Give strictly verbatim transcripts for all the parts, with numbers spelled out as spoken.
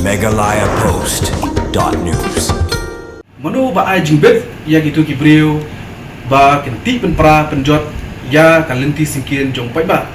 Meghalaya Post dot news. Mano ba ai jingbit ïa kito ki briew ba kin tih pynpra pynjot ïa ka lynti syngkien jong paidbah?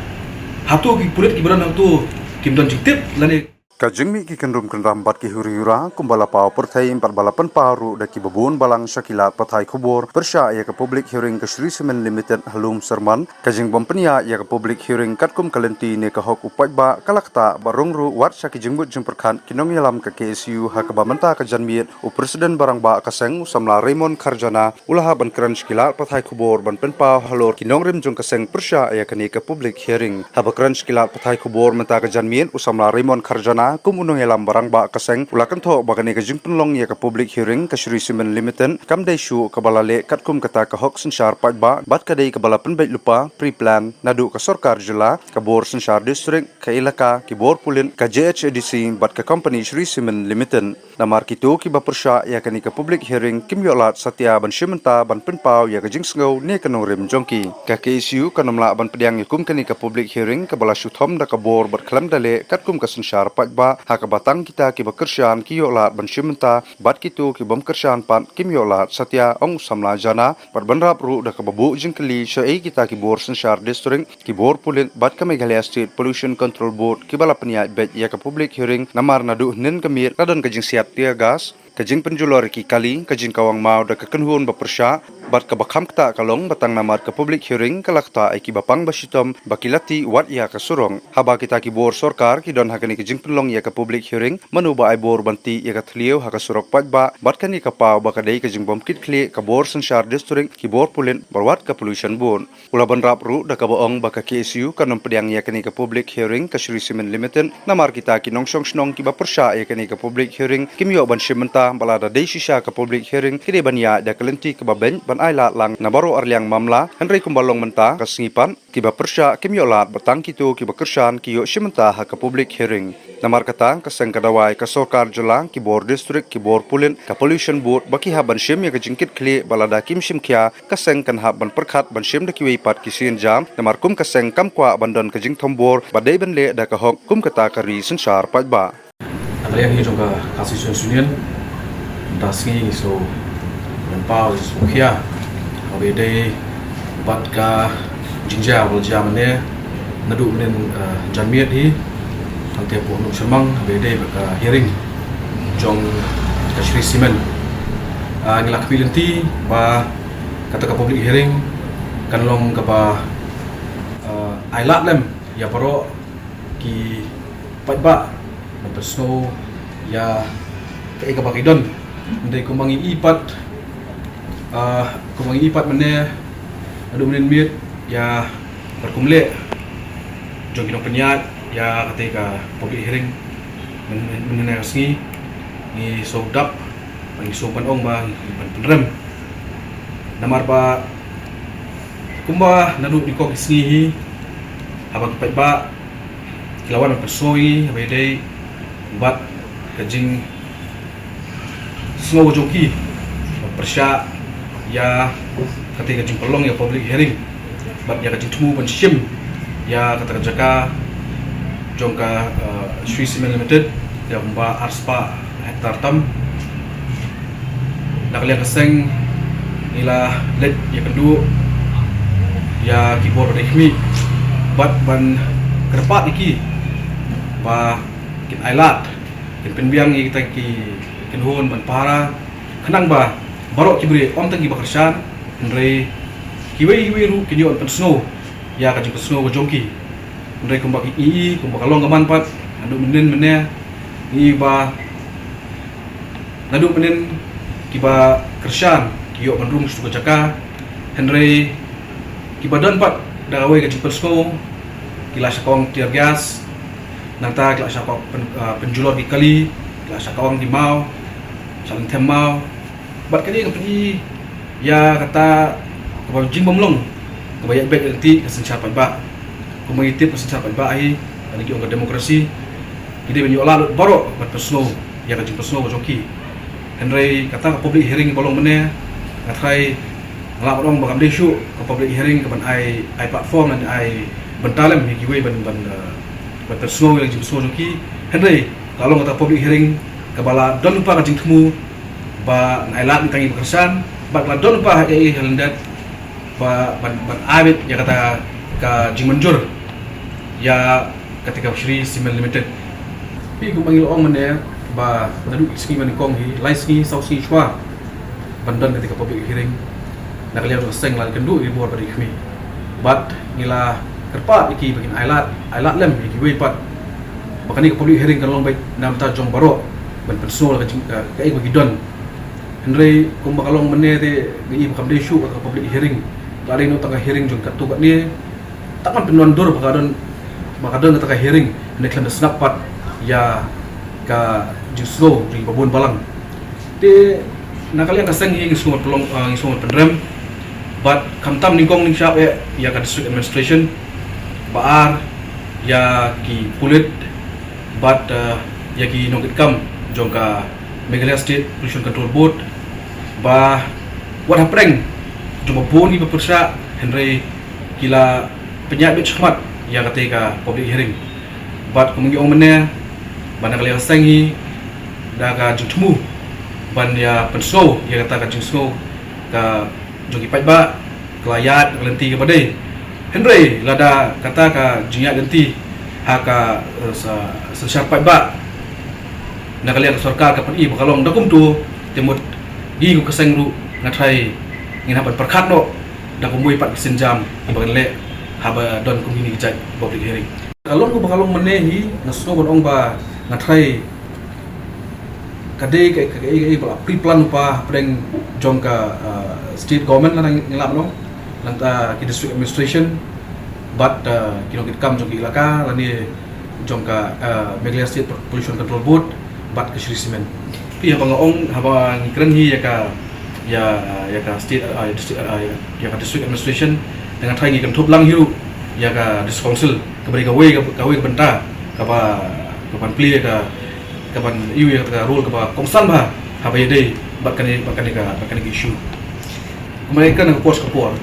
Hato ki pulit kiba don hato kim don jingtip lane? Ka jingmih ki kynrum kynram bad ki huri hura kumba la paw pyrthei bad ba la pynpaw ruh da kiba bun balang sha ki lad pathai khubor pyrshah ïa ka public hearing ka Shree Cement Limited ha Lum Syrman. Ka jingbym pynïaid ïa ka public hearing katkum ka lynti ne ka hok u paidbah ka la ktah bad rung ruh wat sha ki jingmut jingpyrkhat ki nongïalam ka K S U, ha kaba mynta ka janmiet u President ba rangbah ka seng u samla Raymond Kharjana u la hap ban kren sha ki lad pathai khubor ban pynpaw halor ki nongrim jong ka seng pyrshah ïa kane ka public hearing. Haba kren sha ki lad pathai khubor mynta ka janmiet, u samla Raymond Kharjana kum u nongïalam ba rangbah ka seng u la kynthoh ba kane ka jingpynlong ïa ka public hearing ka Shree Cement Limited kam dei shuh kaba la leh katkum kata ka hok synshar paidbah bad ka dei kaba la pynbeit lypa, pre-plan, naduh ka sorkar jylla, ka bor synshar district, ka elaka, ki bor pulit, ka J H A D C bad ka kompani Shree Cement Limited. Namar kito kiba pyrshah ïa kane ka public hearing kim ïoh lad satia ban shim bynta ban pynpaw ïa ka jingsngew ne ka nongrim jong ki. Ka K S U kan ym lah ban pdiang ïa kum kane ka public hearing kaba la shu thom da ka bor bad khlem da leh katkum ka synshar paidbah, ha kaba tang kita kiba kyrshan ki ïoh lad ban shim bynta bad kito ki bym kyrshan pat kim ïoh lad satia, ong u samla Jana. Bad ban rap ruh da kaba buh jingkylli shaei kita ki bor synshar district, ki bor pulit bad ka Meghalaya State Pollution Control Board kiba la pynïaid beit ïa ka public hearing, namar naduh hynnin ka miet la don ka jingsiat tear gas, ka jingpynjulor ïa ki kali, ka jingkawang maw da ka kynhun ba pyrshah. Bad kaba kham ktah ka long ba tang namar ka public hearing ka la ktah ïa kiba pang ba shitom ba ki la tih wat ïa ka surok. Haba kita ki bor sorkar ki don ha kane ka jingpynlong ïa ka public hearing, mano ba ai bor ban tih ïa ka thliew ha ka surok paidbah? Bad kane ka paw ba ka dei ka jingbym kit khlieh ka bor synshar district, ki bor pulit bad wat ka Pollution Board. U la ban rap ruh da kaba ong ba ka K S U kan ym pdiang ïa kane ka public hearing ka Shree Cement Limited, namar kita ki nongshong shnong kiba pyrshah ïa kane ka public hearing kim ïoh ban shim bynta ba lada dei shisha ka public hearing ki dei ban ïaid da ka lynti kaba beit ban ai lad lang na baroh arliang mamla, hynrei kumba long mynta ka sngi pat kiba pyrshah kim ïoh lad bad tang kito kiba kyrshan ki ïoh shim bynta ha ka public hearing. Namar kata ka seng ka dawa ïa ka sorkar jylla, ki bor district, ki bor pulit, ka Pollution Board ba ki hap ban shim ïa ka jingkit khlieh, ba lada kim shim khia ka seng kan hap ban pyrkhat ban shim da kiwei pat ki sienjam, namar kum ka seng kam kwah ban don ka jingthombor ba dei ban leh da ka hok kum kata ka ri synshar paidbah. Ka liang hi jong ka Khasi Students' Union, mynta sngi ngi shu pynpaw, shu khia haba ïadei bad ka jingjia ba la jia mynne naduh mynnin, eh, janmiet hi hangtei hapoh Nongshyrmang haba ïadei bad ka hearing jong ka Shree Cement. Ah, ngi la khmih lynti ba kata ka public hearing kan long kaba, ah, ai lad lem ïa baroh ki paidbah ban pynsngew ïa kaei kaba ki don. Hynrei kumba ngi i pat, ah, kumba ngi i pat mynne naduh mynnin miet ïa ka rukom leh jong ki nongpynïaid ïa katei ka public hearing myn-, myn-, mynne ka sngi, ngi shu dap, ngi shu ban ong ba ngi ban pynrem. Namar ba kumba naduh nyngkong ki sngi hi, haba ki paidbah ki la wan ban pynsngew ïa ngi haba ïadei bad ka jingsngew jong ki ban pyrshah ïa katei ka jingpynlong ïa public hearing bad ïa ka jingthmu ban shim ïa kata ka jaka jong ka, eh, Shree Cement Limited, ïa kumba arspah hektar tam. Na ka liang ka seng ngi la leit ïakynduh ïa ki bor ba dei khmih bad ban kyrpad ïa ki ba kin ailad, kin pynbiang ïa kita ki kynhun ban pahara, khnang ba baroh ki briew, ym tang kiba kyrshan hynrei kiwei kiwei ruh kin ïoh ban pynsngew ïa ka jingpynsngew ka jong ki. Hynrei kumba ngi i, kumba ka long ka man pat, naduh mynnin mynne ngi i ba naduh mynnin kiba kyrshan ki ïoh ban rung sha katu ka jaka, hynrei kiba don pat da kawei ka jingpynsngew ki la shah kawang tear gas, nangta ki la shah kawang pyn-, ah, pynjulor ki kali, ki la shah kawang ki maw, shah lynthem maw. Bad kane ka pyni ïa kata kaba jingbymlong kaba ïaid beit ïaid lynti ka synshar paidbah. Kumba ngi tip ka synshar paidbah hi, kane ki ong ka demokrasi, ki dei ban ïoh lad lut baroh ban pynsngew ïa ka jingpynsngew ka jong ki. Hynrei kata ka public hearing ba long mynne, nga tharai nga lah ban ong ba kam dei shuh ka public hearing kaban ai, ai platform lane ai bynta lem ïa kiwei ban, ban, eh, ban pynsngew ïa ka jingpynsngew jong ki. Hynrei Ka long kata public hearing kaba la don lypa ka jingthmu ba ngan ailad ïa tang ïa ba kyrshan, bad ka la don lypa ha ïa i ha lyndet ba ban, ban aibit ïa kata ka jingmynjur ïa kata ka Shree Cement Limited. Phi, kumba ngi la ong mynne ba naduh ki sngi ba nyngkong hi, lai sngi, saw sngi shuwa ban don kata ka public hearing, na ka liang ka seng la ïakynduh ïa ki bor ba dei khmih. Bad ngi la kyrpad ïa ki ba kin ailad, ailad lem ïa kiwei pat, ba kane ka public hearing kan long beit na bynta jong baroh, ban pynsngew la ka jing, ka, kaei ba ki don. Hynrei kumba ka long mynne te, ngi i ba kam dei shuh kata ka public hearing, la dei noh tang ka hearing jong katto katne. Tang ban pynwandur ba ka don, ba ka don kata ka hearing, hynrei khlem da sngap pat ïa ka jingsngew jong ki babun balang. Te na ka liang ka seng hi ngi sngew pynlong, ah, ngi sngew pynrem, bad khamtam nyngkong nyngshap eh ïa ka district administration, ba ar ïa ki pulit, bad, ah, ïa ki nongkitkam jong ka Meghalaya State Pollution Control Board, ba wat hapdeng jong ba bun ki ba pyrshah, hynrei ki la pynïaid beit shakhmat ïa kata ka public hearing. Bad kum ngi ong mynne, ba na ka liang ka seng hi da ka jingthmu ban ïa pynsngew ïa kata ka jingsngew ka jong ki paidbah, ka la ïaid ka lynti kaba dei. Hynrei lada kata ka jingïaid lynti ha ka, eh, sa, synshar paidbah, na ka liang ka sorkar ka pyni ba ka long da kumto, te mut ngi kum ka seng ruh nga tharai ngin hap ban pyrkhat noh da kumwei pat ki sienjam kiba ngin leh haba don kum kine ki jait public hearing. Ka long kumba ka long mynne hi, nga sngew ban ong ba nga tharai ka dei ka, ka, ka, ka, ka ba la pre-plan lypa hapdeng jong ka, uh, state government, lane ngi lah ban ong, nangta ki district administration, bad, uh, ki nongkitkam jong ki elaka, lane jong ka, uh, Meghalaya State Pollution Control Board, bad ka Shree Cement. Phi, haba nga ong, haba ngi kren hi ïa ka, ïa, ïa ka state, uh, ïa district, uh, ïa, ïa ka district administration, te nga tharai ngi kynthup lang hi ruh ïa ka district council, kaba dei kawei ka, kawei ka bynta kaba, kaban plie ka, kaban ïoh ïa ka role kaba kongsan bha haba ïadei bad kane, bad kane ka, bad kane ka issue. Kumba ngi kren ha ka por sha ka por,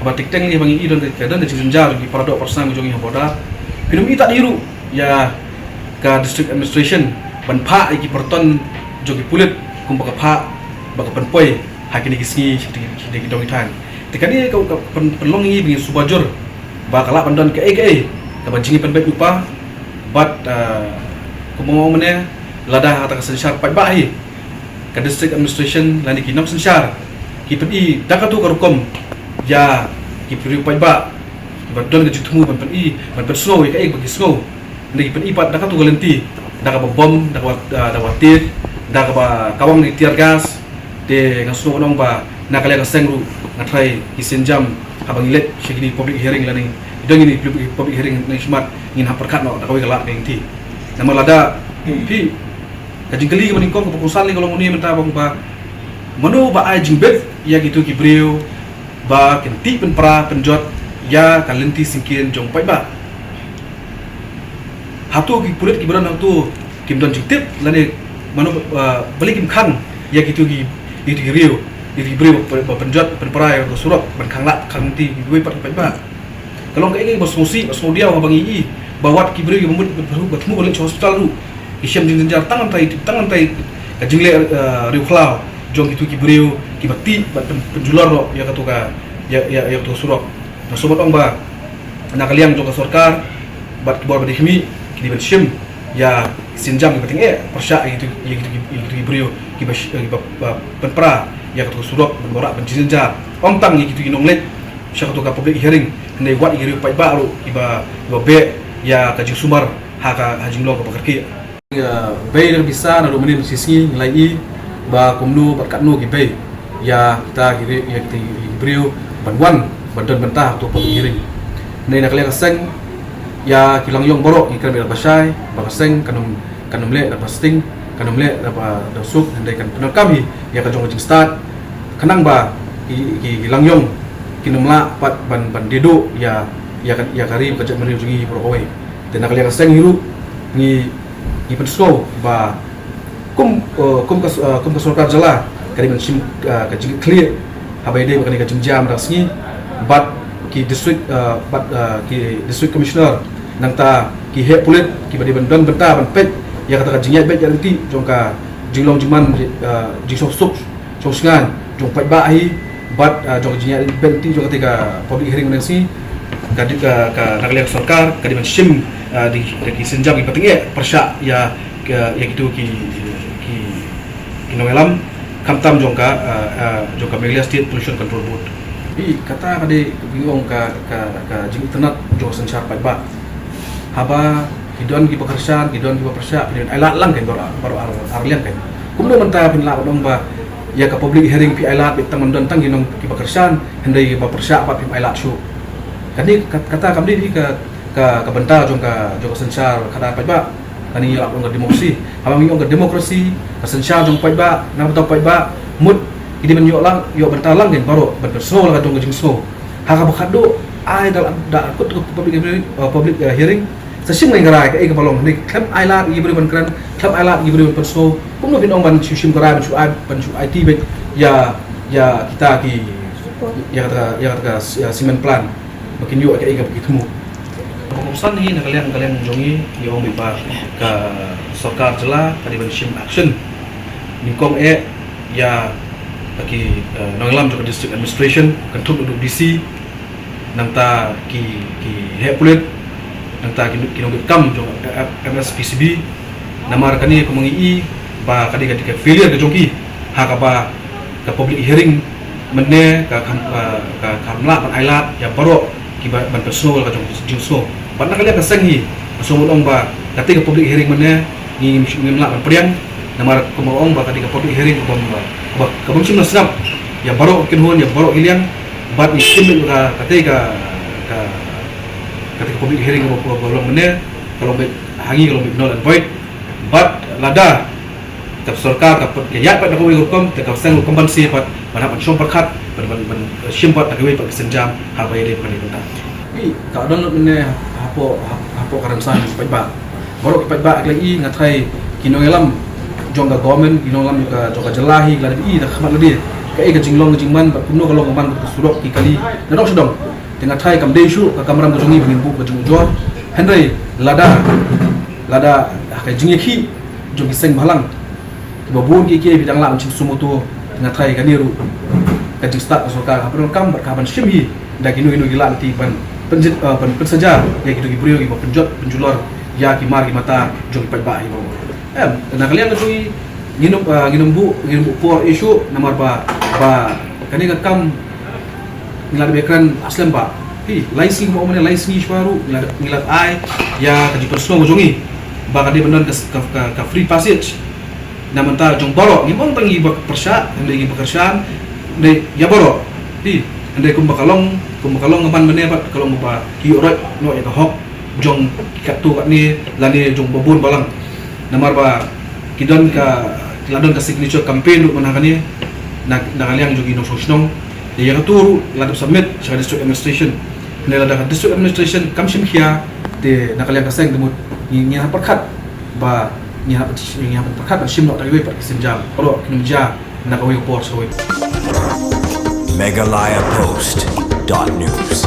haba tik teng hi ba ngi i don ka, don ka jingjynjar jong ki para doh para snam jong ngi ha border, phin ym i tad hi ruh ïa ka district administration ban phah ïa ki pyrton jong ki pulit kumba ka phah ba ka pynpoi ha kine ki sngi sha kine ki dong ki thaiñ. Te kane ka, ka pyn-, pynlong ïa ngi ba ngin suba jur ba ka lah ban don kaei kaei kaba jingïapynbeit lypa. Bad, ah, kumba nga ong mynne, lada ha kata ka synshar paidbah hi, ka district administration lane ki nongsynshar ki pyni da kato ka rukom ïa ki briew paidbah kiba don ka jingthmu ban pyni, ban pynsngew ïa kaei ba ki sngew. Ngi pyni pat da kato ka lynti, da kaba bom, da kaba, da, da kaba tied, da kaba kawang da ki tear gas. Te nga sngew ban ong ba na ka liang ka seng ruh nga tharai ki sienjam haba ngi leit sha kine public hearing lane don kine public hearing na shakhmat, ngin hap pyrkhat noh da kawei ka lad ka lynti. Namar lada, hmm, phi, ka jingkylli kaba nyngkong kaba kongsan lei ka long une mynta, ba ong ba mano ba ai jingbit ïa kito ki briew ba kin tih pynpra pynjot ïa ka lynti syngkien jong paidbah. Hato ki pulit kiba don hato kim don jingtip lane mano, uh, balei kim khang ïa kito ki, kito ki briew, kito ki briew ba, ba pynjot pynpra ïa ka surok ban khang lad khang lynti kiwei pat ki paidbah? Ka long kaei kaei ba sngewsih, ba sngewdiaw haba ngi i ba wat ki briew kiba mut ba thmu ban leit sha hospital ruh ki shem jingjynjar tang namar, tang namar ka jingleh, eh, riewkhlaw jong kito ki briew kiba tih bad pyn-, pynjulor noh ïa kato ka, ïa, ïa, ïa kato ka surok. Nga sngew ban ong ba na ka liang jong ka sorkar bad ki bor ba dei khmih, ki dei ban shim ïa ki sienjam kiba tyngeh pyrshah ïa kito, ïa kito, ïa kito ki briew kiba sh-, kiba, ba pynpra ïa kato ka surok ban wanrah ban jingjynjar. Ym tang ïa kito ki nongleit sha kato ka public hearing, hynrei wat ïa ki riew paidbah ruh kiba, kiba beh ïa ka jingsumar ha ka, ha jinglong kaba kyrkieh. Ïa, bei da ka pisa naduh mynnin shi sngi, ngi la i ba kumno bad katno ki bei ïa kita ki, ïa kita ki briew ban wan ban don bynta ha kato ka public hearing. Hynrei na ka liang ka seng, ïa ki langïong baroh ngi kren beit da kaba shai ba ka seng kan ym, kan ym leh da kaba sting, kan ym leh da kaba, da kaba suk, hynrei kan pyndonkam hi ïa ka jong ka jingstad, khnang ba ki, ki, ki langïong kin ym lah pat ban, ban die duh ïa, ïa ka, ïa ka ri bad ka jaitbynriew jong ngi baroh kawei. Te na ka liang ka seng hi ruh ngi, ngi pynsngew ba kum, eh, kum ka, eh, kum ka sorkar jylla ka dei ban shim, eh, ka jingkitkhlieh haba ïadei bad kane ka jingjia mynta ka sngi, bad ki district, eh, bad, eh, ki district commissioner, nangta ki heh pulit kiba dei ban don bynta ban peit Ïa kata ka jingïaid beit ïaid lynti jong ka jinglong jingman, eh, jingsuk suk suk sngewsih jong paidbah hi, bad, eh, jong ka jingïaid beit lynti jong kata ka public hearing mynne ka sngi, ka dei ka, ka na ka liang sorkar ka dei ban shim, eh, da ki sienjam kiba tyngeh pyrshah ïa ka, ïa kito ki, ki, ki nongïalam, khamtam jong ka, eh, eh, jong ka Meghalaya State Pollution Control Board. Bad kata ka dei ka, ka, ka jingitynnad jong ka synshar paidbah. Haba ki don kiba kyrshan, ki don kiba pyrshah, phin ailad lang kein baroh, baroh ar, ar liang kein. Kumno mynta phin lah ban ong ba ïa ka public hearing phi ailad beit tang ban don tang ki nong kiba kyrshan, hynrei kiba pyrshah pat phim ailad shuh. Kane kat-, kata kam dei ka, ka, ka bynta jong ka, jong ka synshar khadar paidbah. Kane ngi lah ban ong ka demokrasi. Haba ngi ong ka demokrasi, ka synshar jong paidbah, na ka bynta paidbah, mut ki dei ban ïoh lang, ïoh bynta lang kein baroh ban pynsngew la ka jong ka jingsngew. Ha kaba khatduh, ai da, da kut ka public hearing, uh, public, uh, hearing. Sa shim ngi ka rai kaei kaba long, ne khlem ailad ïa ki briew ban kren, khlem ailad ïa ki briew ban pynsngew. Kumno phin ong ban shu shim ka rai ban shu ai, ban shu aiti beit ïa, ïa kita ki, ïa kata, ïa kata ka, ïa cement plant ba kin ïoh ïa kaei kaba ki thmu. Kaba kongsan hi na ka liang, ka liang jong ngi, ngi ong beit ba ka sorkar jylla ka dei ban shim action nyngkong eh ïa ki, eh, nongïalam jong ka district administration, kynthup naduh D C, nangta ki, ki heh pulit, nangta ki, ki nongbit kam jong M S P C B. Namar kane kumba ngi i ba ka dei ka, ka failure ka jong ki ha kaba ka public hearing mynne ka kham, ka, ka kham lah ban ailad ïa baroh kiba ban pynsngew la ka jong jingsngew. Bad na ka liang ka seng hi, ka seng ong ba kata ka public hearing mynne ngi, ngim lah ban pdiang. Namar kumba ong ba kata ka public hearing ka bym, ka bym, ka bym shim na sngap ïa baroh ki kynhun, ïa baroh ki liang. Bad ngi shim beit ka, kata ka, ka, kata ka public hearing kaba, kaba long mynne ka long beit ha ngi, ka long beit null and void. Bad lada ka sorkar ka put ka ïaid pat da kawei ka rukom, te ka seng rukom ban siew pat, ban hap ban shong pyrkhat, ban, ban, ban shim pat da kawei pat ka sienjam ha kaba ïadei bad kane ka bynta. Bad ka don lut mynne hapoh, hap-, hapoh ka rynsan paidbah. Baroh ki paidbah ki la i, nga tharai ki nongïalam jong ka government, ki nongïalam jong ka, jong ka jylla hi, ki la dep i da ka khmat lade kaei ka jinglong ka jingman bad kumno ka long ka man ka surok ki kali na dong sha dong. Te nga tharai kam dei shuh ka kamram ka jong ngi ba ngin buh ka jingujor. Hynrei lada, lada ha ka jingïakhih jong ki seng bhalang kiba bun kiei kiei ba dang lah ban shim sumoto, te nga tharai kane ruh ka jingstad ka sorkar ka pyndonkam bad ka ban shim hi da kino kino ki lad lynti ban pynjit, eh, ban pynsaja ïa kito ki briew kiba pynjot pynjulor ïa ki mar ki mata jong ki paidbah hi baroh. Em, na ka liang ka jong ngi ngin ym, eh, ngin ym buh, ngin ym buh por ei shuh namar ba, ba kane ka kam ngi la dep ïakren ha slem bha. Hi, lai sngi kumba ong mynne, lai sngi shuwa ruh ngi la, ngi la ai ïa ka jingpynsngew ka jong ngi ba ka dei ban don ka, ka, ka, ka free passage. Na bynta jong baroh, ngim ong tang ïa kiba pyrshah, hynrei ïa kiba kyrshan, hynrei ïa baroh. Hi, hynrei kumba ka long, kumba ka long ka ban mynne pat ka long ba ki ïoh roi noh ïa ka hok jong ki katto katne lane jong ba bun balang. Namar ba ki don ka, ki la don ka signature campaign ruh mynta kane na, na ka liang jong ki nongshong shnong. Te ïa kato ruh la dep submit sha ka district administration. Hynrei lada ka district administration kam shim khia, te na ka liang ka seng te mut ngi, ngi hap pyrkhat ba ngi hap, ngi hap pyrkhat ban shim noh da kawei pat ki sienjam. Baroh kin ym jia na kawei ka por sha kawei. Meghalaya Post dot news.